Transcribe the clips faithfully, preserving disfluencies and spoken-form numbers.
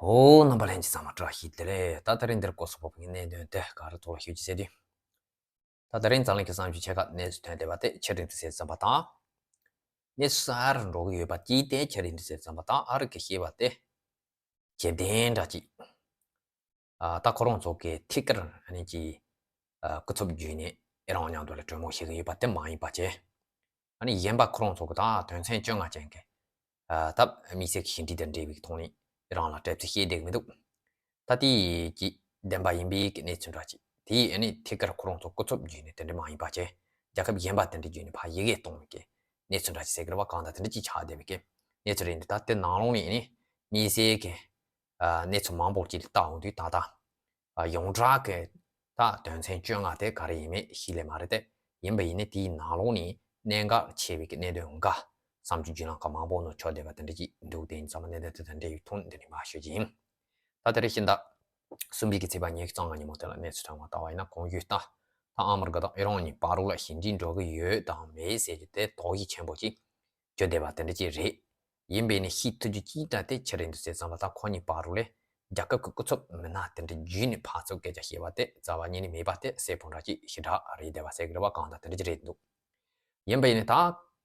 ཨོ། རྣམ་པ་ལྷན་རྒྱས་ཚང་མ་བཀྲ་ཤིས་བདེ་ལེགས། ད་དེ་རིང་འདིར་སྐོར་སོགས་པོ་བའི་གནད་དོན་དེ་ག་རེ་ཐོག་ལ་ཞུ་རྒྱུ་ཟེར་དུས། ད་དེ་རིང་འཛམ་གླིང་གི་གསར་འགྱུར་ཆེ་ཁག་གནས་ཚུལ་ཐོན་བསྡད་པ་དེ་ཆེ་རིང་དུ་གསལ་ཙམ་པ་དང་། གནས་ཚུལ་གསར་འགྲོ་གི་ཡོད་པ་གཅིག་དེ་ཆེ་རིང་དུ་གསལ་ཙམ་པ་དང་། ཨ་རི་གི་བཤད་པ་དེ་ཇེ་བདེན་འདྲ་གཅིག་ཨ། ད་ཁོ་རང་ཚོ་གི་ཐད་ཀར་ཨ་ནི་གི་ཨ་སྐུ་ཚབ་བརྒྱུད་ནས་ཨི་རན་མཉམ་དུ་ལ་གྲོས་མོལ་བྱེད་ཀྱི་ཡོད་པ་དེ་མ་ཡིན་པ་བྱས། ཨ་ནི་གཞན་པ་ཁོ་རང་ཚོ་གི་ད་དོན་ཚན་བཅོ་ལྔ་ཅན་གྱི་ཨ་ད་དམིགས་བསལ་གྱི་ཞི་འགྲིག་དང་འབྲེལ་བའི་ཐོག་ནས་ཨི་རན་ལ་དྲན་གསོ་བྱེད་བསྡད་ཀྱི་མི་འདུག་ད་དེ་གི་བདེན་པ་ཡིན་པའི་གི་གནས་ཚུལ་འདྲ་ཅིག་དེ་ཨ་ནི་ཐད་ཀར་ཁོ་རང་ཚོ་སྐུ་ཚབ་བརྒྱུད་ནས་དེ་འདྲ་མ་ཡིན་པ་བྱས། རྒྱལ་ཁབ་གཞན་པ་དེ་འདྲ་བརྒྱུད་ནས་ཕར་ཡི་གེ་གཏོང་བའི་གི་གནས་ཚུལ་འདྲ་ཅིག་ཟེར་གི་རེད་པ། གང་ལྟར་དེ་འདྲ་ཅིག་ཆགས་བསྡད་པའི་གི་གནས་ཚུལ་རེད་འདུག་ད་དེ་ནང་ལོགས་ནས་ཨ་ནི་དམིགས་བསལ་གྱི་ཨ་གནས་ཚུལ་མང་པོ་ཅིག་ལ་བལྟ་འོང་དུས། ད་ལྟ་ཨ་ཡོངས་གྲགས་ཀྱི་ད་དོན་ཚན་བཅོ་ལྔ་དེ་ག་རེ་ཡིན་མིན་ཤེས་ལེ་མ་རེད་དེ། ཡིན་པ་ཡིན་ནའི་དེའི་ནང་ལོགས་ནས་གནད་འགག་ཆེ་བའི་གི་གནད་དོན་འགའ་བསམ་རྒྱུ་བརྒྱུད་ལམ་ཁག་མང་པོ་ནང་འཁྱོལ་བསྡད་པ་དེ་འདྲ་ཅིག་འདུག་དེ་ཡིན་ཙང་མ་གནད་དོན་དེ་དང་འབྲེལ་བའི་ཐོག་ནས་འདི་ནས་མར་ཞུ་རྒྱུ་ཡིན། ད་དེ་རིང་ཕྱི་ཟླ་གསུམ་པའི་གི་ཚེས་པ་ཉི་ཤུ་རྩ་ལྔ་ཉིན་མོ་དེ་ལ་གནས་ཚུལ་ཐོན་པ་ལྟ་བ་ཡིན་ན། གོང་ཞུས་ལྟར་ད་ཨ་མི་རི་ཀ་དང་ཨི་རན་གཉིས་བར་དུ་ལ་ཞི་འགྲིག་འགྲོ་གི་ཡོད་དང་མེད་ཟེར་རྒྱུ་དེ་དོགས་གཞི་ཆེན་པོ་ཅིག་གྱུར་བསྡད་པ་དེ་འདྲ་ཅིག་རེད། ཡིན་པས་ནི་ཤེས་ཐུབ་རྒྱུ་ཅིག་ད་དེ་ཆེ་རིང་དུ་གསལ་ཙམ་པ་ད་ཁོ་གཉིས་བར་དུ་ལ་རྒྱལ་ཁབ་ཀྱི་སྐུ་ཚབ་མི་སྣ་དེ་འདྲ་བརྒྱུད་ནས་ཕར་ཚུར་སྐད་ཆ་བཤད་པ་དེ་རྩ་བ་ཉིད་ནས་མེད་པ་དེ་གསལ་པོ་འདྲ་ཅིག་ཞེ་དྲག་རེད་བསྡད་པ་ཟེར་གི་རེད་པ། གང་ལྟར་དེ་འདྲ་ཅིག་རེད་འདུག་ཡིན་པ་ཡིན་ནི་ད་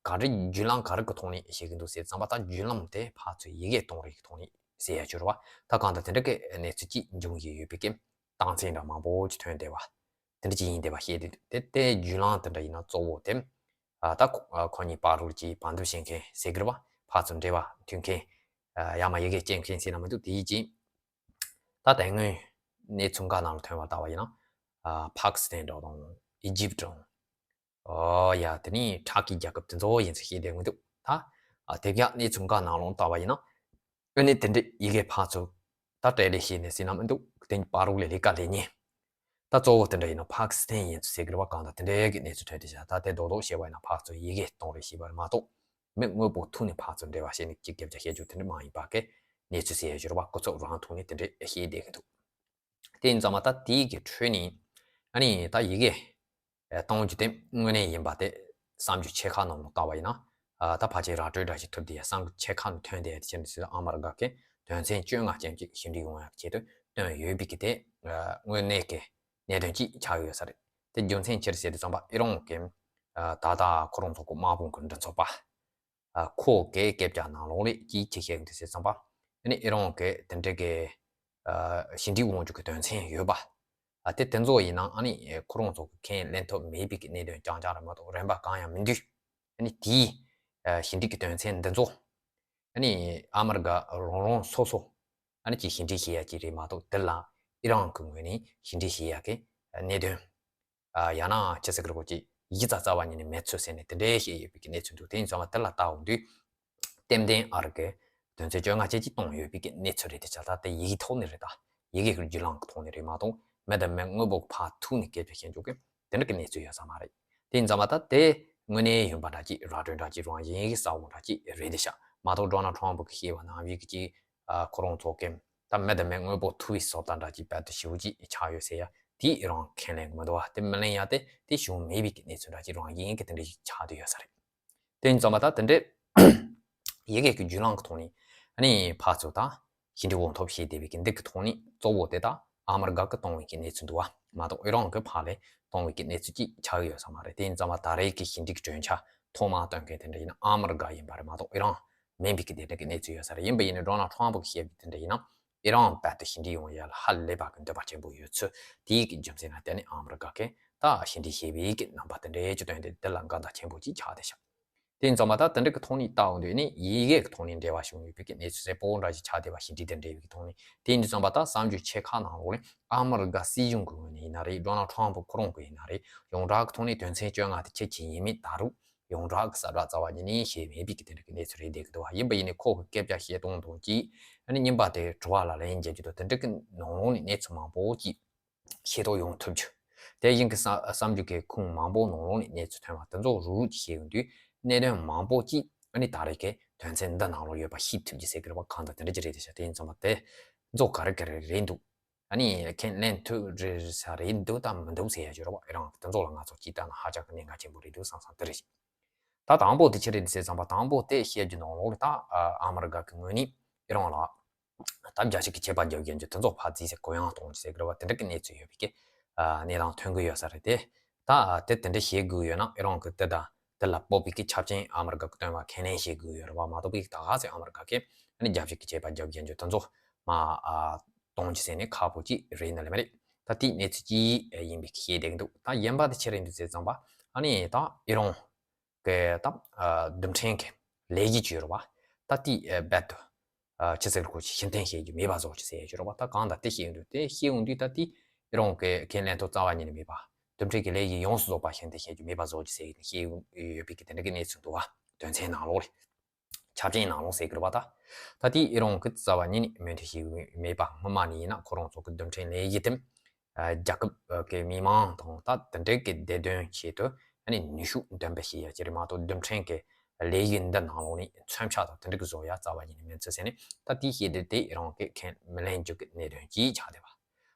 ག་རེ་བརྒྱུད་ལམ་ག་རེ་གི་ཐོག་ནས་བཤད་ཀྱི་འདུག་ཟེར་ཙམ་པ། ད་བརྒྱུད་ལམ་དེ་ཕར་ཚུར་ཡི་གེ་གཏོང་རེས་ཀྱི་ཐོག་ནས་ཟེར་ཡ་ཅིག་རེད་པ། ད་གང་ལྟར་དེ་འདྲ་གི་གནས་ཚུལ་ཅིག་འབྱུང་བཞིན་ཡོད་པའི་གི་རྟགས་མཚན་འདྲ་མང་པོ་ཅིག་ཐོན་བསྡད་པ་དེ་འདྲ་ཅིག་ཡིན་བསྡད་པ་བཤད་དེ། དེ་དེ་བརྒྱུད་ལམ་དེ་འདྲ་ཡིན་ན་གཙོ་བོ་དེ་ཨ་ད་ཁོ་ཨ་ཁོ་གཉིས་བར་དུ་ཅིག་བར་འདུམ་བྱེད་མཁན་ཟེར་གི་རེད་པ། ཕར་ཚུར་འབྲེལ་བ་མཐུད་མཁན། ཨ་ཡར་མར་ཡི་གེ་སྐྱེལ་མཁན་ཟེར་ན་མི་འདུག་དེ་ཡིན་ཅིང་། ད་དེ་སྔོན་གནས་ཚུལ་འགའ་ནང་ལ་ཐོན་པ་ལྟ་བ་ཡིན་ན། ཨ་ཕཱ་ཀི་སི་ཐན་འདྲ་དང་ཨི་ཇིབ་དང་། ཨོ་ཡ། དེ་ནི་ཊར་ཀི་རྒྱལ་ཁབ་དེ་ཚོ་ཡིན་ཟེར་བཤད་བསྡད་མི་འདུག་ད་ཨ་དེ་ག་གནས་ཚུལ་འགའ་ནང་ལོགས་ལྟ་བ་ཡིན་ན། ཨ་ནི་དེ་འདྲའི་ཡི་གེ་ཕར་ཚུར་ད་སྤྲད་ལེ་བྱས་ནས་ཟེར་ན་མི་འདུག་དེ་བར་དུ་ལ་ལས་ཀ་ལས་ཉེ། ད་གཙོ་བོ་དེ་འདྲ་ཡིན་ན་ཕཱ་ཀི་སི་ཐན་ཡིན་ཚུལ་ཟེར་གི་རེད་པ། གང་ལྟར་དེ་འདྲའི་གི་གནས་ཚུལ་ཐོན་བསྡད་ཤག་ད་དེ་རྡོག་རྡོག་བཤད་པ་ཡིན་ན་ཕར་ཚུར་ཡི་གེ་གཏོང་རེས་བྱས་པ་རེད་མ་གཏོགས། མི་དངོས་པོ་ཐུག་ནས་ཕར་ཚུར་འབྲེལ་བ་བྱས་ནས་ཀྱི་སྐད་ཆ་བཤད་རྒྱུ་དེ་འདྲ་མ་ཡིན་པ་གི་གནས་ཚུལ་ཟེར་ཡ་ཅིག་རེད་པ། སྐུ་ཚབ་རང་ཐུག་ནས་དེ་འདྲ་བཤད་བསྡད་གི་འདུག་དེ་ཡིན་ཙང་མ་ད་དེའི་གི་ཁྲོད་ནས་ཨ་ནི་ད་ཡི་གེ་གཏོང་རྒྱུ་དེ་དངོས་གནས་ཡིན་པ་དེ་གསར་འགྱུར་ཆེ་ཁག་ནང་ལ་བལྟ་བ་ཡིན་ན། ཨ་ད་ཕལ་ཆེར་ར་སྤྲོད་འདྲ་ཞིག་ཐུབ་བསྡད་ཡ་གསར་འགྱུར་ཆེ་ཁག་ནང་ཐོན་བསྡད་ཡ་དེ་ཕྱིར་ནི་ཟེར་ཨ་མ་རི་ཀ་གི་དོན་ཚན་བཅོ་ལྔ་ཅན་ཅིག་ཞི་འགྲིག་ཡོང་ཡ་ཆེད་དུ་བཏོན་ཡོད་པའི་གི་དེ་དངོས་གནས་ཀྱི་གནད་དོན་ཅིག་ཆགས་ཡོད་ས་རེད། དེ་རྒྱུ་མཚན་ཅི་རེད་ཟེར་དུས་ཙམ་པ་ཨི་རན་གྱི་ཨ་ད་ལྟ་ཁོ་རང་ཚོ་གི་དམག་དཔུང་གི་མགྲིན་ཚབ་པ། ཨ་ཁོ་གི་སྐད་ཆ་ནང་ལོགས་ལ་ཅིག་ཅིག་བཤད་གི་འདུག་ཟེར་ཙམ་པ། ཨ་ནི་ཨི་རན་གྱི་དེ་འདྲ་གི་ཨ་ཞི་འགྲིག་ཡོང་རྒྱུ་གི་དོན་ཚན་ཡོད་པ། ཨ་དེ་དེ་ཚོ་ཡིན་ན་ཨ་ནི་ཁོ་རང་ཚོ་གི་ཁས་ལེན་ཐུབ་མེད་པའི་གི་གནད་དོན་རྐྱང་རྐྱང་རེད་མ་གཏོགས་རིམ་པ་གང་ཡང་མི་འདུག་ཨ་ནི་དེའི་ཨ་ཞི་འགྲིག་གི་དོན་ཚན་འདི་ཚོ་ཨ་ནི་ཨ་མི་རི་ཀ་རང་རང་སོ་སོ་ཨ་ནི་ཅིག་ཞི་འགྲིག་བྱེད་ཡ་ཅིག་རེད་མ་གཏོགས། དེ་ལ་ཨི་རན་གྱི་ངོས་ནས་ཞི་འགྲིག་བྱེད་ཡ་གི་གནད་དོན། ཨ་ཡང་ན་ཅི་ཟེར་གི་རེད་གོ་ཅིག་གཞི་རྩ་རྩ་བ་ཉིད་ནས་མེད་ཚུལ་ཟེར་ནས་དེ་འདྲའི་བཤད་ཡོད་པའི་གི་གནས་ཚུལ་འདུག་དེ་ཡིན་ཙང་མ་དེ་ལ་བལྟ་འོང་དུས། ཏན་ཏན་ཨ་རི་གི་དོན་ཚན་བཅོ་ལྔ་ཅན་ཅིག་གཏོང་ཡོད་པའི་གི་གནས་ཚུལ་རེད་དེ། ཆ་ད་དེ་ཡི་གེ་ཐོག་ནས་རེད། ད་ཡི་གེ་གི་བརྒྱུད་ལམ་གི་ཐོག་ནས་རེད་མ་གཏོགས་མི་དང་མི་དངོས་པོ་ཕར་ཐུག་ནས་སྐད་ཆ་བཤད་འཇོག་གི་དེ་འདྲ་གི་གནས་ཚུལ་ཡོད་ས་མ་རེད། དེ་ཡིན་ཙང་མ་ད་དེ་དངོས་གནས་ཡིན་པ་འདྲ་ཅིག་ར་སྤྲོད་འདྲ་ཅིག་རང་བཞིན་གྱི་གསལ་བོ་འདྲ་ཅིག་རེད་དེ་ཤག་མ་གཏོགས་ཌོ་ནལ་ཊམ་ཕུ་གི་བཤད་པ་ནང་བཞིན་གྱི་ཅིག་ཨ་ཁོ་རང་ཚོ་གི་ད་མི་དང་མི་དངོས་པོ་ཐུག་པའི་བཟོ་ལྟ་འདྲ་ཅིག་རྦད་དེ་ཞེ་པོ་ཅིག་ཆགས་ཡོད་ཟེར་ཡ་དེ་ཨི་རན་ཁས་ལེན་གི་མི་འདུག་བ། དེ་མི་ལེན་ཡ་དེ་དེ་བྱུང་མེད་པའི་གི་གནས་ཚུལ་འདྲ་ཅིག་རང་བཞིན་གྱི་དེ་འདྲ་ཞིག་ཆགས་བསྡད་ཡོད་ས་རེད། དེ་ཡིན་ཙང་མ་ད་དེ་འདྲའི་ཡི་གེ་གི་བརྒྱུད་ལམ་གི་ཐོག་ནས་ཨ་ནི་ཕར་ཚུར་ད་ཞི་འགྲིག་ཡོང་ཐབས་བྱེད་བསྡད་པའི་གི་འདི་གི་ཐོག་ནས་གཙོ་བོ་དེ་ད་ཨ་མི་རི་ཀ་གི་གཏོང་བའི་གི་གནས་ཚུལ་འདུག་བ། མ་གཏོགས་ཨི་རན་གི་ཕར་ལ་གཏོང་བའི་གི་གནས་ཚུལ་ཅིག་ཆགས་ཡོད་ས་མ་རེད། དེ་ཡིན་ཙང་མ་ད་རེས་ཀྱི་ཞི་འགྲིག་གི་གྲོས་འཆར་ཐོག་མར་བཏོན་མཁན་དེ་འདྲ་ཡིན་ན་ཨ་མི་རི་ཀ་ཡིན་པ་རེད་མ་གཏོགས་ཨི་རན་མིན་པའི་གི་དེ་འདྲ་གི་གནས་ཚུལ་ཡོད་ས་རེད། ཡིན་པ་ཡིན་ནའི་ཌོ་ནལ་ཊམ་ཕུ་གིས་བཤད་པའི་དེ་འདྲ་ཡིན་ན་ཨི་རན་རྦད་དེ་ཞི་འགྲིག་ཡོང་ཡ་ལ་ཧ་ལས་པ་གི་འདོད་པ་ཆེན་པོ་ཡོད་ཚུལ། དེའི་གི་རྒྱུ་མཚན་ལ་བརྟེན་ནས་ཨ་མི་རི་ཀ་གིས་ད་ཞི་འགྲིག་བྱེད་པའི་གི་རྣམ་པ་དེ་འདྲའི་ཅིག་བཏོན་ཏེ་དེ་ལ་དགའ་ཟླ་ཆེན་པོ་ཅིག་ཆགས་བསྡད་ཤག་དེ་ཡིན་ཙང་མ་ད་དེ་འདྲ་གི་ཐོག་ནས་བལྟ་འོང་དུས་ནི་ཡི་གེ་གི་ཐོག་ནས་འབྲེལ་བ་བྱུང་ཡོད་པའི་གི་གནས་ཚུལ་གསལ་པོ་འདྲ་ཞིག་ཆགས་བསྡད་པ་ཞི་འགྲིག་དང་འབྲེལ་བའི་གི་ཐོག་ནས། དེ་ཡིན་དུས་ཙམ་པ་ད་གསར་འགྱུར་ཆེ་ཁག་ནང་ལོགས་ནས་ཨ་མི་རི་ཀ་སྲིད་གཞུང་གི་ངོས་ནས་ཡིན་ན་རེད། ཌོ་ནལ་ཊམ་ཕུ་ཁོ་རང་གི་ཡིན་ན་རེད། ཡོངས་གྲགས་ཀྱི་ཐོག་ནས་དོན་ཚན་བཅོ་ལྔ་དེ་ཁྱེད་ཀྱི་ཡིན་མིན་ད་རུང་ཡོངས་གྲགས་ཀྱི་གསལ་བསྒྲགས་རྩ་བ་ཉིད་ནས་བྱས་མེད་པའི་གི་དེ་འདྲ་གི་གནས་ཚུལ་རེད་བསྡད་ཀྱི་འདུག་བ། ཡིན་པ་ཡིན་ནའི་ཁོ་གི་སྐད་ཆ་བཤད་སྟངས་དང་གཅིག་ཨ་ནི་རྙིང་པ་དེ་དྲི་བ་ལ་ལན་འཇལ་རྒྱུ་དང་དེ་འདྲ་གི་ནང་ལོགས་ནས་གནས་ཚུལ་མང་པོ་ཅིག་ཤེས་རྟོགས་ཡོང་ཐུབ་རྒྱུ། དེ་བཞིན་གྱི་གསར་གསར་འགྱུར་གྱི་ཁུངས་མང་པོ་ནང་ལོགས་ནས་གནས་ཚུལ་ཐོན་པ་དེ་ཚོ་རུག་རུག་ཅིག་བཤད་ཡོང་དུས་གནད་དོན་མང་པོ་ཅིག་ཨ་ནི་ད་རེས་ཀྱི་དོན་ཚན་འདི་ནང་ལོགས་ཡོད་པ་ཤེས་ཐུབ་རྒྱུ་ཟེར་གི་རེད་པ། གང་ལྟར་དེ་འདྲ་ཅིག་རེད་དེ་ཤག་དེ་ཡིན་ཙང་མ་དེ་ཚོ་ག་རེ་ག་རེ་རེད་འདུག་ཨ་ནི་ཁས་ལེན་ཐུབ་རེད་ས་རེད་འདུག་དང་མི་འདུག་ཟེར་ཡ་ཅིག་རེད་པ། ཨི་རན་དེ་ཚོ་ལ་ང་ཚོ་ཅིག་ལྟ་ན་ཧ་ཅང་གི་གནད་འགག་ཆེན་པོ་རེད་འདུག་བསམ་བསམ་དེ་རེད། ད་དང་པོ་དེ་ཅི་རེད་ཟེར་ཙམ་པ་དང་པོ་དེ་བཤད་རྒྱུ་ནང་ལོགས་ལ་ད་ཨ་མི་རི་ཀ་གི་ངོས་ནས་ཨི་རན་ལ་ ད་རྒྱལ་སྤྱི་གི་ཆད་པ་རྒྱག་རྒྱུ་དེ་ཚོ་ཕར་རྩིས་སེ་གུ་ཡངས་གཏོང་རྒྱུ་ཟེར་གི་རེད་བ། དེ་འདྲ་གི་གནས་ཚུལ་ཡོད་པའི་གི་གནས་སྟངས་ཐོན་གི་ཡོད་ས་རེད་དེ། ད་དེ་དེ་འདྲ་བྱེད་དགོས་ཡོད་ན་ཨི་རན་གི་དེ་དང་དེ་ལ་སྤོབས་པའི་གི་ཆ་རྐྱེན་ཨ་མི་རི་ཀ་གི་སྟོན་པ་ཁས་ལེན་བྱེད་དགོས་ཡོད་རེད་བ། མ་གཏོགས་པའི་ད་ག་ཚོད་ཨ་མི་རི་ཀ་གི་ཨ་ནི་རྒྱལ་སྤྱི་གི་ཆད་པ་རྒྱག་རྒྱུ་དེ་ཚོ་མ་གཏོང་རྒྱུ་ཟེར་ནས་ཁག་པོ་ཅིག་རེད་ནི་ལེ་མ་རེད། ད་དེའི་གནས་ཚུལ་ཅིག་ཡིན་པའི་ཤེས་བསྡད་ཀྱི་འདུག་ད་ཡིན་པ་དེ་ཆི་རེད་འདུག་ཟེར་ཙམ་པ་ཨ་ནི་ད་ཨི་རན་གི་ད་རྡུལ་ཕྲན་གི་ལས་གཞི་བྱོས་རོགས་པ། ད་དེའི་རྦད་དུ་ཆི་ཟེར་དགོས་ཀྱི་ཕྱིར་འཐེན་བྱེད་རྒྱུ་མེད་པ་བཟོ་རྒྱུ་ཟེར་ཡ་བྱོས་རོགས་པ། ད་གང་ལྟར་དེ་བཤད་ཡོང་དུས་དེ་བཤད་ཡོང་དུས་ད་དེ་ཨི་རན་གི་ཁས་ལེན་ཐོག་རྩ་བ་ཉིད་ནས་མེད་པ། རྡུལ་ཕྲན་གི་ལས་གཞི་ཡོངས་སུ་རྫོགས་པ་ཕྱིར་འཐེན་བྱེད་རྒྱུ་མེད་པ་བཟོ་རྒྱུ་ཟེར་ཡ་བཤད་ཡོང་ཡོད་པའི་གི་དེ་འདྲ་གི་གནས་ཚུལ་འདུག་བ། དོན་ཚན་ནང་ལོགས་རེད། ཆ་རྐྱེན་ནང་ལོགས་ཟེར་གི་རེད་བ། ད་ད་དེ་ཨི་རན་གི་རྩ་བ་ཉིད་ནས་མོས་མཐུན་བྱེད་ཀྱི་མེད་པ། སྔོན་མ་ནས་ཡིན་ན་ཁོ་རང་ཚོ་གི་རྡུལ་ཕྲན་ལས་གཞི་དེ་རྒྱལ་ཁབ་ཀྱི་མི་མང་དང་ད་དེ་འདྲའི་གི་བདེ་དོན་ཆེད་དུ་ཨ་ནི་ནུས་ཤུགས་འདོན་པ་ཞིག་ཡ་ཅི་རེད་མ་གཏོགས་རྡུལ་ཕྲན་གྱི་ལས་གཞི་འདི་ནང་ལོགས་ནས་མཚོན་ཆ་དང་དེ་འདྲ་གི་བཟོ་ཡ་རྩ་བ་ཉིད་ནས་མིན་ཚུལ་ཟེར་ནས། ད་དེའི་ཤེས་བདེ་དེ་ཨི་རན་གི་ཁས་མི་ལེན་རྒྱུ་གི་གནད་དོན་གཅིག་ཆགས་བསྡད་པ།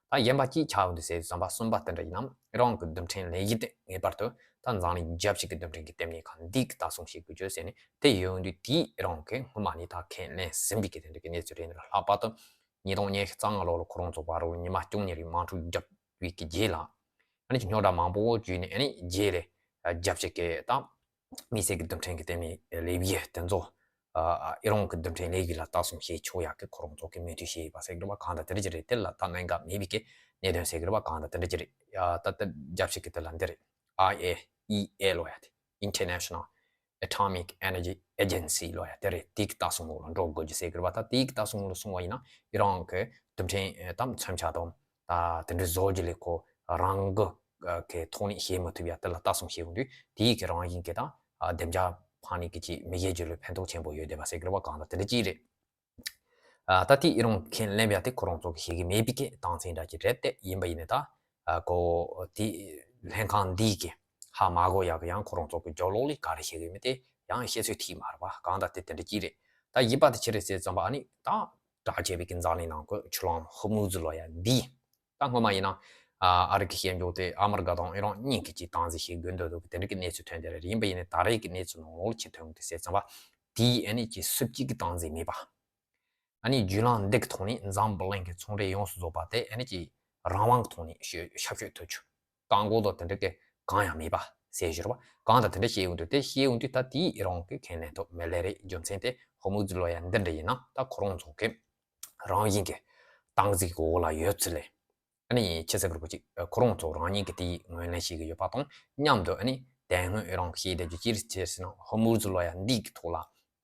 ད་གཞན་པ་གཅིག་ཆགས་ཡོང་དུས་ཟེར་བསམ་པ་གསུམ་པ་དེ་འདྲ་ཡིན་ནམ། ཨི་རན་གི་རྡུལ་ཕྲན་ལས་གཞི་དེ་ངེས་པར་དུ་ད་འཛམ་གླིང་རྒྱལ་སྤྱི་གི་རྡུལ་ཕྲན་གྱི་ལྟེ་གནས་ཁང་འདི་གི་ལྟ་སྲུང་བྱེད་དགོས་རྒྱུ་ཟེར་ནས་དེ་ཡོང་དུས་དེའི་ཨི་རན་གི་སྔོན་མ་ནས་ད་ཁས་ལེན་ཟིན་པའི་གི་དེ་འདྲ་གི་གནས་ཚུལ་རེད། འདི་ལ་ལྷག་པར་དུ་ཉིས་སྟོང་ཉི་ཤུ་རྩ་ལྔ་ལོ་ལ་ཁོ་རང་ཚོ་བར་རུ་ཉི་མ་བཅུ་གཉིས་རིང་དམག་འཁྲུག་བརྒྱབ་པའི་གི་རྗེས་ལ་ཨ་ནི་རྙོག་དྲ་མང་པོ་བརྒྱུད་ནས་ཨ་ནི་རྗེས་ལ་རྒྱལ་སྤྱི་གི་ད་དམིགས་བསལ་གྱི་རྡུལ་ཕྲན་གྱི་ལྟེ་གནས་ལས་གཞི་དེ་ཚོ་ཨ་ཨི་རན་གྱི་རྡུལ་ཕྲན་ལས་གཞི་ལ་ལྟ་སྲུང་བྱེད་ཆོག་ཡག་གི་ཁོ་རང་ཚོ་གི་མོས་མཐུན་བྱས་ཡོད་པ་ཟེར་གི་རེད་བ། གང་ལྟར་དེ་འདྲ་ཅིག་རེད། དེ་ལ་ད་གནད་འགག་མེད་པའི་གི་གནད་དོན་ཟེར་གི་རེད་བ། གང་ལྟར་དེ་འདྲ་ཅིག་རེད། ཨ་ད་ལྟ་རྒྱལ་སྤྱི་གི་དེ་ལ་འདི་རེད། ཨའི་ཨེ་ཨི་ཨེ་ལབ་ཡ་དེ། International Atomic Energy Agency ལབ་ཡ་དེ་རེད། དེ་གི་ལྟ་སྲུང་འོག་ལ་འགྲོ་དགོས་རྒྱུ་ཟེར་གི་རེད་བ། ད་དེ་གི་ལྟ་སྲུང་འོག་ལ་སོང་བ་ཡིན་ན་ཨི་རན་གྱི་རྡུལ་ཕྲན་ཨེ་ད་མཚོན་ཆ་དང་ད་དེ་འདྲ་བཟོ་རྒྱུ་ལས་ཁོ་རང་གི་ཨ་གི་ཐོག་ནས་བྱེད་མི་ཐུབ་ཡ་དེ་ལ་ལྟ་སྲུང་བྱེད་ཡོང་དུས་དེའི་གི་རང་བཞིན་གྱི་ད་ཨ་བདེ་འཇགས་ཕན་ནུས་གི་ཅིག་མི་བྱེད་རྒྱུ་ལ་ཕན་ཐོགས་ཆེན་པོ་ཡོད་བསྡད་པ་ཟེར་གི་རེད་བ། གང་ལྟར་དེ་འདྲ་ཅིག་རེད། ཨ་ད་དེ་ཨི་རན་ཁས་ལེན་པ་དེ་ཁོ་རང་ཚོ་གི་བྱེད་གི་མེད་པའི་གི་རྟགས་མཚན་འདྲ་ཅིག་རེད་དེ། ཡིན་པ་ཡིན་ནའི་ད་ཨ་ཁོ་དེ་ལྷན་ཁང་འདིའི་གི་ཧ་མ་གོ་ཡག་གི་ཡང་ཁོ་རང་ཚོ་གི་རྒྱབ་ལོགས་ལ་ག་རེ་བྱེད་གི་མེད་དེ་ཡང་བཤད་ཚོད་ཐིག་མ་རེད་བ། གང་ལྟར་དེ་དེ་འདྲ་ཅིག་རེད། ད་བཞི་པ་དེ་ཆི་རེད་ཟེར་ཙམ་པ་ཨ་ནི་ད་དྲག་ཆེ་བའི་གི་འཛམ་གླིང་ནང་གི་ཆུ་ལམ་ཧོར་མུ་ཛི་ལབ་ཡ་འདི། ད་སྔོན་མ་ཡིན་ན་ཨ་ཨ་རི་གི་བཤད་འཇོག་དེ་ཨ་མི་རི་ཀ་དང་ཨི་རན་གཉིས་ཀྱི་ཅིག་སྟངས་འཛིན་བྱེད་དགོས་འདོད་འདུག་གི་དེ་འདྲ་གི་གནས་ཚུལ་ཐོན་བསྡད་རེད། ཡིན་པ་ཡིན་ནའི་ད་རེས་ཀྱི་གནས་ཚུལ་ནང་ལོགས་ལ་ཅི་ཐོན་གི་ཟེར་ཙམ་པ་དེའི་ཨ་ནི་ཅིག་སུབ་ཀྱི་གི་སྟངས་འཛིན་མེད་པ། ཨ་ནི་བརྒྱུད་ལམ་འདི་གི་ཐོག་ནས་འཛམ་བུ་གླིང་གི་ཚོང་འབྲེལ་ཡོངས་སུ་རྫོགས་པ་དེ་ཨ་ནི་ཅིག་རང་དབང་གི་ཐོག་ནས་ཤོད་ཤབ་ཤོད་ཐུབ་རྒྱུ། བཀག་འགོག་དང་དེ་འདྲ་གི་གང་ཡང་མེད་པ་ཟེར་བཞིན་པ། གང་ལྟར་དེ་འདྲ་བཤད་ཡོང་དུས་དེ་བཤད་ཡོང་དུས་ད་དེའི་ཨི་རན་གི་ཁས་ལེན་ཐོག་མི་ལེན་རེད། རྒྱུ་མཚན་དེ་ཧོར་མུ་ཛི་ལབ་ཡ་འདི་འདྲ་ཡིན་ན་ད་ཁོ་རང་ཚོ་གི་རང་བཞིན་གི་སྟངས་འཛིན་གི་འོག་ལ་ཡོད་ཚུལ་ལས། ཨ་ནི་ཆི་ཟེར་དགོས་ཅིག་ཁོ་རང་ཚོ་རང་ཉིད་ཀྱི་དེའི་ངོས་ལེན་བྱེད་ཀྱི་ཡོད་པ་དང་མཉམ་དུ་ཨ་ནི་དེ་སྔོན་ཨི་རན་གྱིས་བཤད་བསྡད་རྒྱུ་ཅི་རེད་ཟེར་ན་ཧོར་མུ་ཛི་ལབ་ཡ་འདི་གི་ཐོག་ལ་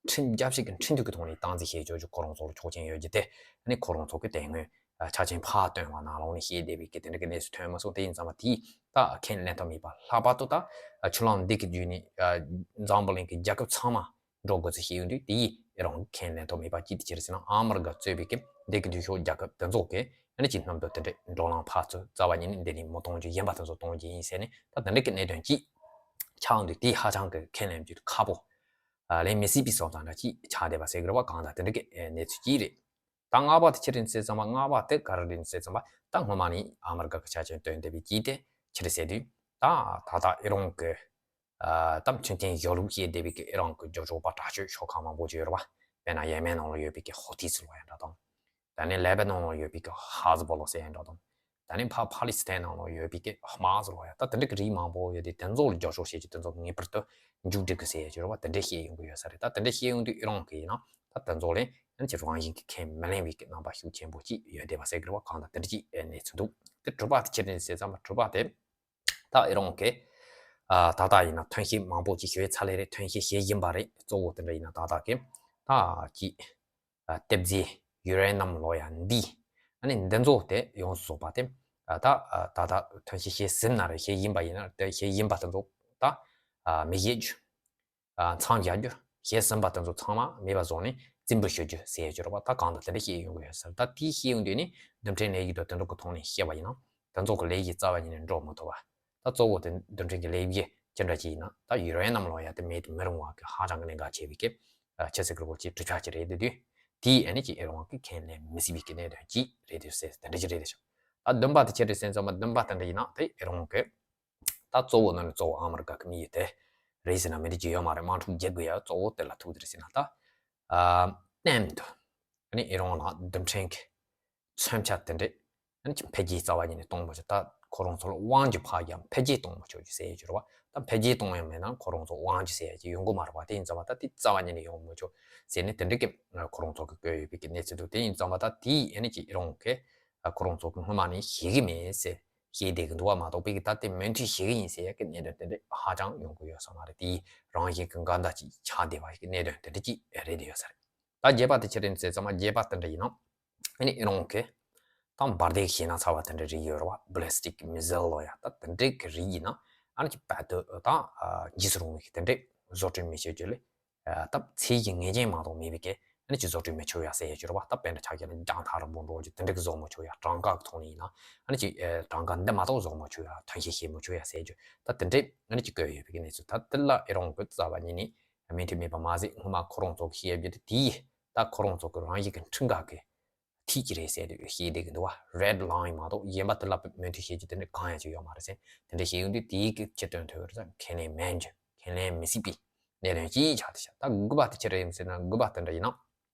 ཁྲིམས་རྒྱལ་སྤྱི་གི་ཁྲིམས་མཐུན་གྱི་ཐོག་ནས་སྟངས་འཛིན་བྱེད་ཆོག་རྒྱུ་ཁོ་རང་ཚོར་ཆོག་མཆན་ཡོད་རྒྱུ་དེ་ཨ་ནི་ཁོ་རང་ཚོ་གི་དེ་སྔོན་ཆ་རྐྱེན་ཕར་བཏོན་པ་ནང་ལོགས་ནས་བཤད་བསྡད་པའི་གི་དེ་འདྲ་གི་གནས་ཚུལ་ཐོན་མ་སོང་། དེ་ཡིན་ཙང་མ་དེའི་ད་ཁས་ལེན་ཐབས་མེད་པ། ལྷག་པར་དུ་ད་ཆུ་ལམ་འདི་གི་བརྒྱུད་ནས་འཛམ་བུ་གླིང་གི་རྒྱལ་ཁབ་ཚང་མ་འགྲོ་དགོས་ཚུལ་བཤད་ཡོང་དུས་དེ་ཡིས་ཨི་རན་ཁས་ལེན་ཐོག་མེད་པ་ཅིག་དེ་ཅི་རེད་ཟེར་ན་ཨ་མི་རི་ཀ་གཙོས་པའི་གི་འདི་གི་འཐུས་ཤོར་རྒྱལ་ཁབ་དེ་ཚོ་གི་ཨ་ནི་ཅིག་སྣུམ་དུ་དེ་འདྲའི་འགྲོ་ལམ་ཕར་ཚུར་རྩ་བ་ཉིད་ནས་འདི་ནས་མི་གཏོང་རྒྱུ་གཞན་པ་དེ་ཚོ་གཏོང་རྒྱུ་ཡིན་ཟེར་ནས་ད་དེ་འདྲ་གི་གནད་དོན་ཅིག་ཆགས་ཡོང་དུས་དེ་ཧ་ཅང་གི་ཁས་ལེན་རྒྱུ་ཁག་པོ་ལེན་མི་སྲིད་པའི་བཟོ་ལྟ་འདྲ་ཅིག་ཆགས་བསྡད་པ་ཟེར་གི་རེད་བ། གང་ལྟར་དེ་འདྲ་གི་གནས་ཚུལ་ཅིག་རེད། ད་ལྔ་པ་དེ་ཆི་རེད་ཟེར་ཙམ་པ། ལྔ་པ་དེ་ག་རེ་རེད་ཟེར་ཙམ་པ་ད་སྔོན་མ་ནས་ཨ་མི་རི་ཀ་གི་ཆ་རྐྱེན་བཏོན་བསྡད་པའི་ཅིག་དེ་ཆི་རེད་ཟེར་དུས་ད་ད་ལྟ་ཨི་རན་གི་ཨ་ད་མཚོན་ཆེན་བཞག་ལུགས་བྱས་བསྡད་པའི་གི་ཨི་རན་གི་རྒྱབ་ཕྱོགས་པ་དྲག་སྤྱོད་ཤོག་ཁག་མང་པོ་ཅིག་ཡོད་རེད་བ། དཔེར་ན་ཡེ་མེན་ནང་ལ་ཡོད་པའི་གི་ཧོ་ཐི་སི་ལབ་ཡ་འདྲ་དང་། ད་ནི་ལེ་བྷ་ནོན་ནང་ལ་ཡོད་པའི་གི་ཧ་ཟི་བྷོ་ལ་ཟེར་ཡ་འདྲ་དང་། ད་ནི་ཕར་ཕ་ལི་སི་ཐན་ནང་ལ་ཡོད་པའི་གི་ཧ་མ་སི་ལབ་ཡ་ད་དེ་འདྲ་གི་རིགས་མང་པོ་ཡོད་དེ་དེ་ཚོ་ལ་རྒྱབ་ཕྱོགས་བྱེད་ཀྱི་དེ་ཚོ་ངེས་པར་དུ་མཇུག་སྒྲིལ་དགོས་ཟེར་ཡ་ཅིག་ཡོད་རེད་བ། དེ་འདྲ་བཤད་ཡོང་གི་ཡོད་ས་རེད། ད་དེ་འདྲ་བཤད་ཡོང་དུས་ཨི་རན་གི་ཡིན་ན་ད་དེ་ཚོ་ལ་ཡང་ཅིག་རང་བཞིན་གི་ཁས་མི་ལེན་པའི་གི་རྣམ་པ་ཤུགས་ཆེན་པོ་ཅིག་ཡོད་བསྡད་པ་ཟེར་གི་རེད་བ། གང་ལྟར་དེ་འདྲ་ཅིག་གནས་ཚུལ་འདུག་དེ་དྲུག་པ་དེ་ཆི་རེད་ཟེར་ཙམ་པ་དྲུག་པ་དེ། ད་ཨི་རན་གི་ཨ་ད་ལྟ་ཡིན་ན་ཐོན་སྐྱེད་མང་པོ་ཅིག་ཞུ་ཡས་ཚར་ལེ་རེད། ཐོན་སྐྱེད་བྱེད་བཞིན་པ་རེད། གཙོ་བོ་དེ་འདྲ་ཡིན་ན་ད་ལྟ་གི་ད་ཅིག་ཨ་གཏེར་རྫས་ཡུ་རེ་ནམ་ལབ་ཡ་འདི་ཨ་ནི་འདི་ཚོ་དེ་ཡོངས་སུ་རྫོགས་པ་དེ་ཨ་ད་ཨ་ད་ལྟ་ཐོན་སྐྱེད་བྱེད་ཟིན་ན་རེད། བྱེད་བཞིན་པ་ཡིན་ན་དེ་བྱེད་བཞིན་པ་དེ་ཚོ་ད་ཨ་མི་བཞེས་རྒྱུ། ཨ་མཚམས་བཞག་རྒྱུ། བྱེད་ཟིན་པ་དེ་ཚོ་ཚང་མ་མེད་པ་བཟོ་ནས་རྩིས་འབུལ་ཞུ་རྒྱུ་ཟེར་ཡ་ཅིག་ཡོད་རེད་བ། ད་གང་ལྟར་དེ་འདྲ་བཤད་ཡོང་གི་ཡོད་ས་རེད། ད་དེའི་བཤད་ཡོང་དུས་ནི་རྡུལ་ཕྲན་ལས་ཀྱི་དོན་དུ་དེ་འདྲ་གི་ཐོག་ནས་བཤད་པ་ཡིན་ན་དེ་ཚོ་གི་ལས་ཀྱི་རྩ་བ་ཉིད་ནས་འགྲོ་མི་ཐུབ་པ། ད་གཙོ་བོ་དེ་རྡུལ་ཕྲན་གྱི་ལས་ཀྱི་ཅི་འདྲ་ཅིག་ཡིན་ན་ད་ཡུ་རེ་ནམ་ལབ་ཡ་དེ་མེད་དུ་མི་རུང་བ་གི་ཧ་ཅང་གི་གནད་འགག་ཆེ་བའི་གི་ཨ་ཆི་ཟེར་གི་རེད་གོ་ཅིག་གྲུབ་ཆ་ཅིག་རེད། དེ་དུས་དེའི་ཨ་ནི་ཅིག་ཨི་རན་གི་ཁས་ལེན་མི་སྲིད་པའི་གི་གནད་དོན་ཅིག་རེད་དེ་ཟེར་དེ་འདྲ་ཅིག་རེད་དེ་ཤག་ད་བདུན་པ་དེ་ཆི་རེད་ཟེར་ཙམ་པ་བདུན་པ་དེ་འདྲ་ཡིན་ན་དེ་ཨི་རན་གི་ད་གཙོ་བོ་ནི་གཙོ་བོ་ཨ་མི་རི་ཀ་གི་དམིགས་ཡུལ་དེ་རེད་ཟེར་ན་མི་འགྲིག་གི་ཡོད་མ་རེད། དམག་འཁྲུག་རྒྱག་དགོས་ཡ་གཙོ་བོ་དེ་ལ་ཐུག་དེ་རེད་ཟེར་ན་ད་ཨ་གཏན་དུ་ ནི་ཨི་རང་ལ་རྡུལ་ཕྲན་གྱི་མཚོན་ཆ་དེ་འདྲས་ཨ་ནི་འཕེལ་རྒྱས་རྩ་བ་ཉིད་ནས་གཏོང་མ་ཆོག་ད་ཁོ་རང་ཚོ་ལ་དབང་གིས་ཕར་ཡང་འཕེལ་རྒྱས་གཏོང་མ་ཆོག་རྒྱུ་ཟེར་ཡོད་རྒྱུ་རེད་བ། ད་འཕེལ་རྒྱས་གཏོང་ཡང་མེད་ན་ཁོ་རང་ཚོ་དབང་གིས་ཟེར་ཡ་ཅིག་ཡོང་གི་མ་རེད་བ། དེ་ཡིན་ཙང་བ་ད་དེ་རྩ་བ་ཉིད་ནས་ཡོང་མ་ཆོག་ཟེར་ནས་དེ་འདྲས་ཀྱི་ཁོ་རང་ཚོ་གིས་བཀོད་ཡོད་པའི་གི་གནས་ཚུལ་འདུག་དེ་ཡིན་ཙང་བ་ད་དེ་ཨ་ནི་ཅིག་ཨི་རང་གིས་ཁོ་རང་ཚོ་གིས་སྔོན་མ་ནས་ཤེས་གི་མེད་ཟེར། ཤེས་བསྡད་ཀྱི་འདུག་བ་མ་གཏོགས་པའི་གི་ད་ལྟའི་མུ་མཐུད་ཤེས་ཀྱི་ཡིན་ཟེར་ཡ་གི་གནད་དོན་དེ་འདྲ་ཧ་ཅང་ཡོང་གི་ཡོད་ས་མ་རེད། དེའི་རང་བཞིན་གྱི་འགལ་ཟླ་ཅིག་ཆགས་བསྡད་པ་ཞིག་གི་གནད་དོན་དེ་འདྲ་ཅིག་རེད་བསྡད་ཡོད་ས་རེད། ད་རྒྱས་པ་དེ་ཅི་རེད་ཟེར་ཙང་མ་རྒྱས་པ་དེ་འདྲ་ཡིན་ན་ཨ་ནི་ཨི་རང་གི་ད་འབར་མདེལ་གྱི་ཤིང་ནགས་ཚ་བ་དེ་འདྲ་རིགས་ཡོད་རེད་བ། ballistic missile ལོ་ཡ་ད་དེ་འདྲའི་གི་རིགས་ཡིན་ན་ཨ་ནི་ཅིག་བར་དུ་ད་འཇིགས་སུ་རུང་བའི་གི་དེ་འདྲའི་བཟོ་སྐྲུན་མི་བྱེད་རྒྱུ་ལས། ད་ཚད་ཀྱི་ངེས་ཅན་མ་གཏོགས་མེད་པའི་གི་ཨ་ནི་ཅིག་བཟོ་སྐྲུན་མི་ཆོག་ཡ་ཟེར་ཡ་ཅིག་རེད་བ། ད་དཔེར་ན་ཆ་བཞག་ན་རྒྱང་ཐག་རིང་པོ་འགྲོ་རྒྱུ་དེ་འདྲ་གི་བཟོ་མི་ཆོག་ཡ། གྲངས་ཀ་གི་ཐོག་ནས་ཡིན་ན་ཨ་ནི་ཅིག་གྲངས་ཀ་འདི་མ་གཏོགས་བཟོ་མི་ཆོག་ཡ། ཐོན་སྐྱེད་བྱེད་མི་ཆོག་ཡ་ཟེར་རྒྱུ་ད་དེ་འདྲས་ཨ་ནི་ཅིག་བཀོད་ཡོད་པའི་གི་གནས་ཚུལ། ད་དེ་ལ་ཨི་རང་གི་རྩ་བ་ཉིད་ནས་མོས་མཐུན་མེད་པ་མ་ཟད་སྔོན་མ་ཁོ་རང་ཚོ་གི་བཤད་རྒྱུ་དེ་དེའི་ད་ཁོ་རང་ཚོ་གི་རང་བཞིན་གི་ཁྲིམས་འགལ་གི་ཐིག་ཅིག་རེད་ཟེར་དུས་བཤད་བསྡད་ཀྱི་འདུག་བ། red line མ་གཏོགས་གཞན་པ་དེ་ལ་མོས་མཐུན་བྱེད་རྒྱུ་དེ་འདྲ་གང་ཡང་ཅིག་ཡོད་མ་རེད་ཟེར། དེ་འདྲ་བཤད་ཡོང་དུས་དེའི་གི་ཕྱིར་དོན་ཐོས་པར་ཙང་ཁས་ལེན་མེད་རྒྱུ་ཁས་ལེན་མི་སྲིད་པའི་གནད་དོན་ཅིག་ཆགས་ཏེ་ཤག་ད་དགུ་པ་དེ་ཅི་རེད་ཟེར་ན་དགུ་པ་དེ་འདྲ་ཡིན་ན་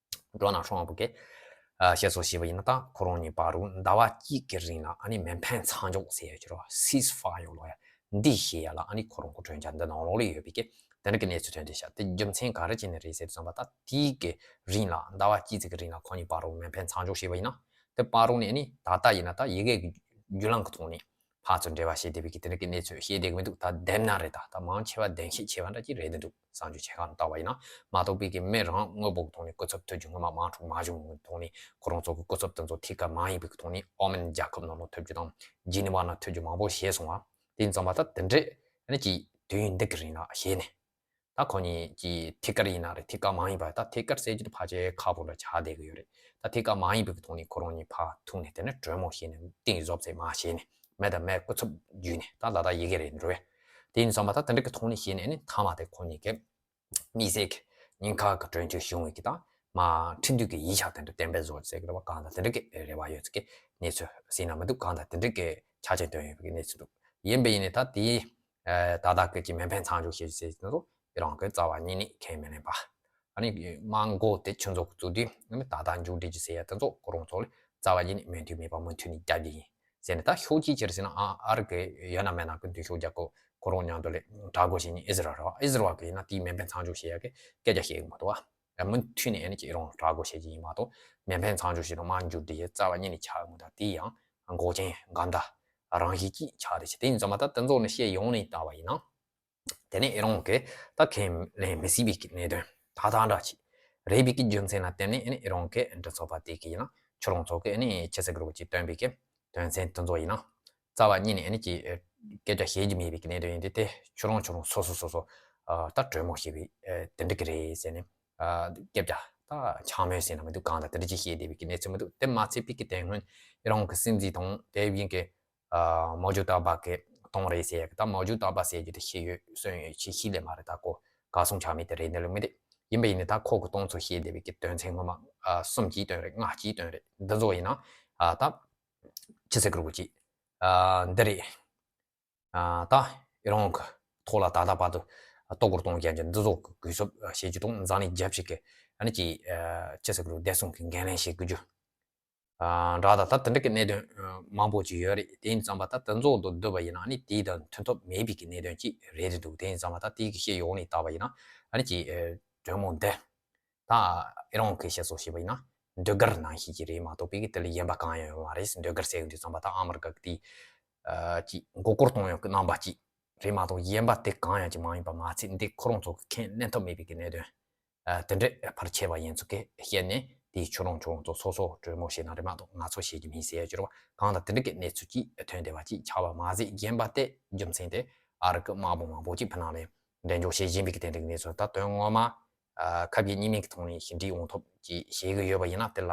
ཌོ་ནལ་ཊམ་ཕུ་གིས་བཤད་སྲོལ་བྱས་པ་ཡིན་ན་ད་ཁོ་རང་གཉིས་བར་དུ་ཟླ་བ་གཅིག་གི་རིང་ལ་ཨ་ནི་མེ་འཕེན་མཚམས་འཇོག་ཟེར་ཡ་ཅིག་རེད་བ། ceasefire ལོ་ཡ། འདི་ཞེས་ཡ་ལ་ཨ་ནི་ཁོ་རང་གི་གྲོས་འཆར་འདི་ནང་ལོགས་ལ་ཡོད་པའི་གི་དེ་འདྲ་གི་གནས་ཚུལ་ཐོན་ཏེ་ཤག་དེ་རྒྱུ་མཚན་ག་རེ་བྱས་ནས་རེད་ཟེར་དུས་ཙམ་པ་ད་དེའི་གི་རིང་ལ་ཟླ་བ་གཅིག་ཙམ་གི་རིང་ལ་ཁོ་གཉིས་བར་དུ་མེ་འཕེན་མཚམས་འཇོག་བྱས་པ་ཡིན་ན་དེ་བར་དུ་ནས་ཨ་ནི་ད་ལྟ་ཡིན་ན་ད་ཡི་གེ་གི་བརྒྱུད་ལམ་གི་ཐོག་ནས་ཕར་ཚུར་འབྲེལ་བ་བྱེད་བསྡད་པའི་གི་དེ་འདྲ་གི་གནས་ཚུལ་བཤད་བསྡད་གི་མི་འདུག་ད་བདེན་ན་རེད། ད་ད་མང་ཆེ་བ་བདེན་ཤས་ཆེ་བ་འདྲ་ཅིག་རེད་འདུག་གསར་འགྱུར་ཆེ་ཁག་ནང་ལྟ་བ་ཡིན་ན་མ་གཏོགས་པའི་གི་མི་རང་དངོས་པོ་གི་ཐོག་ནས་སྐུ་ཚབ་ཐོབ་རྒྱུ་སྔོན་མ་དམག་འཁྲུག་མ་བྱུང་གི་ཐོག་ནས་ཁོ་རང་ཚོ་གི་སྐུ་ཚབ་དེ་ཚོ་ཐད་ཀར་མ་ཡིན་པའི་གི་ཐོག་ནས་ཨོ་མན་རྒྱལ་ཁབ་ནང་ལ་ཐོབ་རྒྱུ་དང་། ཇི་ནི་ཝ་ནང་ཐོབ་རྒྱུ་མང་པོ་བྱས་སོང་བ། དེ་ཡིན་ཙང་མ་ད་དེ་འདྲས་ཨ་ནི་ཅིག་དུས་ཡུན་འདི་གི་རིང་ལ་བྱས་ནས་ད་ཁོ་གཉིས་ཀྱི་ཐད་ཀར་ཡིན་ན་རེད། ཐད་ཀར་མ་ཡིན་པ་ད་ཐད་ཀར་ཟེར་རྒྱུ་དེ་ཕལ་ཆེར་ཁག་པོ་འདྲ་ཆགས་བསྡད་གི་ཡོད་རེད། ད་ཐད་ཀར་མ་ཡིན་པའི་གི་ཐོག་ནས་ཁོ་རང་གཉིས་ཕར་ཐུག་ནས་དེ་ནས་གྲོས་མོལ་བྱས་ནས་གཏིང་ཟབ་ཙམ་མ་བྱས་ནས་མི་དང་མི་སྐུ་ཚབ་བརྒྱུད་ནས་ད་ལ་དྭགས་ཡི་གེ་རེད་འགྲོ་བས། དེ་ཡིན་ཙང་མ་ད་དེ་འདྲ་གི་ཐོག་ནས་བྱས་ནས་ཨ་ནི་མཐའ་མ་དེ་ཁོ་གཉིས་ཀྱི་དམིགས་བསལ་གྱི་ཉེན་ཁ་གི་གྲོས་ཆོད་བྱུང་བའི་གི་དང་མ་ཁྲིམས་མཐུན་གྱི་ཡིག་ཆ་དེ་འདྲ་གཏན་འབེབས་བཟོ་ཟེར་གི་རེད་བ། གང་ལྟར་དེ་འདྲ་གི་རེ་བ་ཡོད་ཚུལ་གྱི་གནས་ཚུལ་ཟིན་ན་མི་འདུག་གང་ལྟར་དེ་འདྲ་གི་ཆ་རྐྱེན་བཏོན་ཡོད་པའི་གི་གནས་ཚུལ་འདུག་ཡིན་པ་ཡིན་ནའི་ད་དེའི་ད་ལྟ་གི་ཅིག་མེ་འཕེན་མཚམས་འཇོག་བྱེད་རྒྱུ་ཟེར་གྱི་འདུག་ཨི་རང་གི་རྩ་བ་ཉིད་ནས་ཁས་མི་ལེན་པ། ཨ་ནི་དམག་འགོ་དེ་ཆུ་མཛོད་བཙུགས་དུས་ཨ་ནི་ད་ལྟ་མཇུག་སྒྲིལ་རྒྱུ་ཟེར་ཡ་དེ་ཚོ་ཁོ་རང་ཚོ་ལ་རྩ་བ་ཉིད་ནས་མོས་མཐུན་མེད་པ་མུ་མཐུད་ནས་རྒྱབ་རྒྱུ་ཡིན་ཟེར་ནས། ད་ཤོག་གཅིག་ཅིག་ཟེར་ན་ཨ་ཨ་རི་གི་ཡོད་ན་མེད་ན་གི་མདུན་ཤོག་རྒྱག་གོ་ཁོ་རང་མཉམ་དུ་ལས་གྲོས་འགོ་བྱེད་མཁན་ཨི་ཟི་རལ་གི་ཡིན་ན་དེའི་མེ་འཕེན་མཚམས་འཇོག་བྱེད་ཡ་གི་སྐད་ཆ་བཤད་གི་མ་གཏོགས་ཨ་མུ་མཐུད་ནས་ཨ་ནི་ཅིག་ཨི་རང་གྲོས་འགོ་བྱེད་ཀྱི་ཡིན་མ་གཏོགས་མེ་འཕེན་མཚམས་འཇོག་བྱེད་དང་དམག་མཇུག་སྒྲིལ་ཡ་རྩ་བ་ཉིད་ནས་ཆགས་ཡོད་མི་འདུག་དེ་ཡང་འགོག་རྐྱེན་འགལ་ཟླ་རང་བཞིན་གྱིས་ཆགས་བསྡད་ཤག་དེ་ཡིན་ཙང་མ་ད་དེ་ཚོ་ནས་བཤད་ཡོང་ནས་ལྟ་བ་ཡིན་ན། དེ་ནས་ཨི་རང་གིས་ད་ཁས་ལེན་མི་སྲིད་པའི་གི་གནད་དོན་ད་ལྟ་འདྲ་ཅིག་རེད་པའི་གི་རྒྱུ་མཚན་ལ་བརྟེན་ནས་ཨི་རང་གི་མགྲིན་ཚབ་པ་དེ་གི་ཡིན་ན་ཁྱོད་རང་ཚོ་གི་ཨ་ནི་ཕྱི་སྲིད་ཀྱི་རོགས་ཀྱིས་བཏོན་པའི་གི་དོན་ཚན་དེ་ཚོ་ཡིན་ན་རྩ་བ་ཉིད་ནས་ཨ་ནི་ཀྱི་སྐད་ཆ་བཤད་རྒྱུ་མེད་པའི་གི་གནད་དོན་ཡིན་དུས་དེ་ཁྱོད་རང་ཁྱོད་རང་སོ་སོ་སོ་སོ་ད་གྲོས་མོལ་བྱེད་པའི་དེ་འགྲིག་གི་རེད་ཟེར་ནས་སྐད་ཆ་ད་འཆང་མོལ་ཟེར་ན་མི་འདུག་གང་ལྟར་དེ་འདྲ་ཅིག་བཤད་བསྡད་པའི་གི་གནས་ཚུལ་མི་འདུག་དེ་མ་ཚད་པའི་གི་དེ་སྔོན་ཨི་རང་གི་སྲིད་འཛིན་དང་དེ་བཞིན་གི་མའོ་ཅུ་ཏ་པ་གི་གཏོང་རེད་ཟེར་ཡ་གི་ད་མའོ་ཅུ་ཏ་པ་ཟེར་རྒྱུ་དེ་ཤེས་ཡོད་སོན་ཡོད་ཆེ་ཤེས་ལེ་མ་རེད། ད་ཁོ་ག་སོང་ཆ་མེད་དེ་རེད་འདི་ལ་མི་དེ་ཡིན་པ་ཡིན་ནའི་ད་ཁོ་གི་གཏོང་ཚུལ་ཤེས་བསྡད་པའི་གི་དོན་ཚན་ངོ་མ་གསུམ་གྱིས་བཏོན་རེད། ལྔ་གྱིས་བཏོན་རེད། འདི་ཚོ་ཡིན་ན་ད་ཕྱི་སྲིད་ཀྱི་རོགས་ཀྱིས་འདི་རེད། ད་ཨི་རང་གི་ཐོག་ལ་ད་ལྟ་བར་དུ་ལྟོ་གོས་གཏོང་རྒྱུ་འདི་ཚོ་གི་གུས་ཞབས་བྱེད་རྒྱུ་དང་འཛམ་གླིང་རྒྱལ་སྤྱི་གི་ཨ་ནི་ཀྱི་ཕྱི་སྲིད་ཀྱི་རོགས་བདེ་སྲུང་གི་འགན་ལེན་བྱེད་དགོས་རྒྱུ། འདྲ་ད་ད་དེ་འདྲ་གི་གནད་དོན་མང་པོ་ཅིག་ཡོད་རེད། དེ་ཡིན་ཙང་པ་ད་དེ་ཚོ་དང་བསྡུར་བ་ཡིན་ན་ཨ་ནི་དེའི་དང་མཐུན་ཐབས་མེད་པའི་གི་གནད་དོན་ཅིག་རེད་དེ་འདུག་དེ་ཡིན་ཙང་པ་ད་དེའི་གི་ཤེས་ཡོང་ནས་བལྟ་བ་ཡིན་ན་ཨ་ནི་ཀྱི་གྲོས་མོལ་འདི་ད་ཨི་རང་གི་བཤད་སྲོལ་བྱས་པ་ཡིན་ན་ཟློས་གར་ནང་བཞིན་གྱི་རེད་མ་གཏོགས་པའི་གི་དེ་ལས་གཞན་པ་གང་ཡང་ཡོད་མ་རེད། ཟློས་གར་ཟེར་གི་འདུག་ཙང་པ་ད་ཨ་མི་རི་ཀ་གི་དེ་ཀྱི་མགོ་སྐོར་གཏོང་ཡོང་གི་རྣམ་པ་ཅིག་རེད་མ་གཏོགས་གཞན་པ་དེ་གང་ཡང་ཅིག་མ་ཡིན་པ་མ་ཚད་འདི་ཁོ་རང་ཚོ་གི་ཁས་ལེན་ཐབས་མེད་པའི་གི་གནད་དོན། དེ་འདྲའི་ཕལ་ཆེ་བ་ཡིན་ཚུལ་གྱི་བཤད་ནས་དེའི་ཁྱོད་རང་ཁྱོད་རང་ཚོ་སོ་སོ་གྲོས་མོལ་བྱས་ན་རེད་མ་གཏོགས་ང་ཚོ་བྱེད་རྒྱུ་མིན་ཟེར་ཡ་གྱུར་བ་གང་ལྟར་དེ་འདྲ་གི་གནས་ཚུལ་ཅིག་ཐོན་བསྡད་པ་ཅིག་ཆགས་པ་མ་ཟད་རྒན་པ་དེ་རྒྱུ་མཚན་དེ་ཨ་རི་གི་དམག་དཔོན་མང་པོ་ཅིག་ཕུ་ནང་ལས་འགྲན་ཕྱོགས་བྱེད་བཞིན་པའི་གི་དེ་འདྲ་གི་གནས་ཚུལ་ད་དོན་ངོ་མ་ཁ་བརྒྱུད་གཉིས་མེད་ཀྱི་ཐོག་ནས་ཞི་འགྲིག་ཡོང་ཐབས་ཀྱི་བྱེད་གི་ཡོད་པ་ཡིན་ན་དེ་ལ་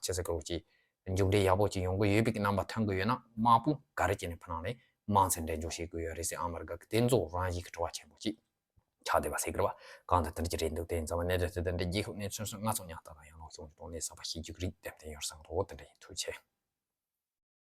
ཆེ་ས་ཀུ་རུ་ཅིག་མཇུག་འབྲས་ཡག་པོ་ཅིག་ཡོང་གི་ཡོད་པའི་གི་རྣམ་པ་ཐོན་གི་ཡོད་ན་དམག་དཔོན་ག་རེ་བྱས་ནས་ཕུ་ནང་ལས་དམག་མཚན་འགྲན་ཕྱོགས་བྱེད་གི་ཡོད་རེད་ཟེར་ཨ་མི་རི་ཀ་གི་དེ་ཚོ་རང་བཞིན་གི་དྲི་བ་ཆེན་པོ་ཅིག་ཆགས་བསྡད་པ་ཟེར་གི་རེད་བ། གང་ལྟར་དེ་འདྲ་ཅིག་རེད་འདུག་དེ་ཡིན་ཙང་བ་གནད་དོན་དེ་འདྲ་རྒྱལ་ཁབ་གནས་ཚུལ་སོགས་ང་ཚོ་ཉག་ཏག་ཏག་ཡང་ལོག་སོང་གི་གཏོང་ལས་བསམ་པ་ཤེས་རྒྱུ་གི་རིགས་ལྡེམ་ལྡེམ་ཡོད་བསམ་གི་འདུག་དེ་འདྲ་ཡིན། ཐུགས་རྗེ་ཆེ།